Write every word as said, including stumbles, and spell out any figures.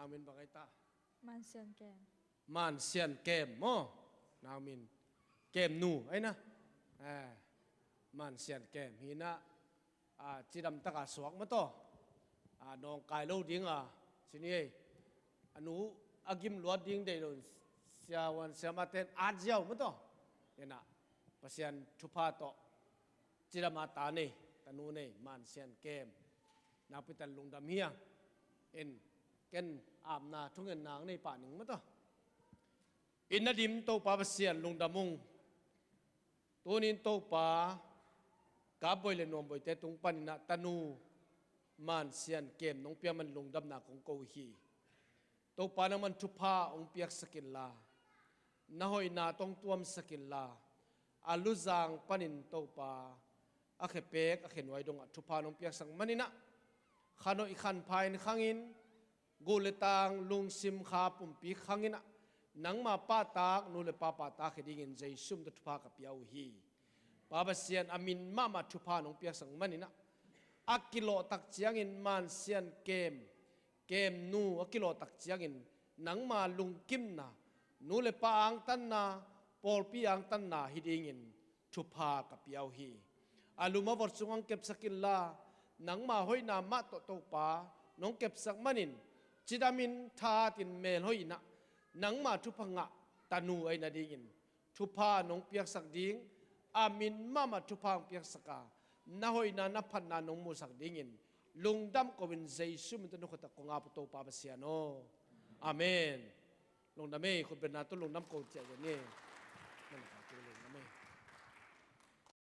Nang min bang ai ta? Mansian Kem. Mansian Kem maw? Nang min Kem nu ai na. Eh, Mansian Kem hi na. Ah, cidam taka suak maw taw. Ah, nawngkai lo ding a, ci ni ei. A nu a gim luat ding dei lo in siavuan siamaten at ziau maw taw. Ina, Pasian thupha tawh cidam a ta nei, tanu nei, Mansian Kem. Nakpi tak lungdam hi a. In ken apna thungen nang nei pah ning maw taw. In na dim Topa Pasian lungdam ung. Tunin Topa, Kapboi le Nuamboite tung panin ah tanu Mansian Kem nong piak man lungdamna kong ko hi. Topa, nangman thupha hong piaksak inla, na hoihna tawh hong tuamsak inla, a luzang panin Topa, a khepek a khenuai dongah thupha nong piaksak manin ah, khan hoih khan pha in khangin, guh le tang lungsim kha pumpi khangin ah, nangma pahtak, nu le pa pahtak hi dingin Jesu min tawh thupha ka pia uh hi. Pa Pasian, a min mahmah thupha nong piaksak manin ah, a kilawh tak ciangin Mansian Kem, Kem nu a kilawh tak ciangin nangma lungkimna, nu le pa angtanna, pawlpi angtanna hi dingin thupha ka pia uh hi. A lum a vot sungah hong kepsak inla, nangma hoihna mah tawh Topa nong kepsak manin, cidamin thahatin melhoih in ah, nangma thupha ngah tanu ahih nadingin thupha nong piaksak ding, a min mahmah thupha hong piaksak a, na hoihna na phatna nong musak dingin lungdam ko-in Jesu min tawh na khut ah kong ap uh Topa Pasian aw. Amen. Lungdam ei, khutbetna tawh lungdam ko ciah ni.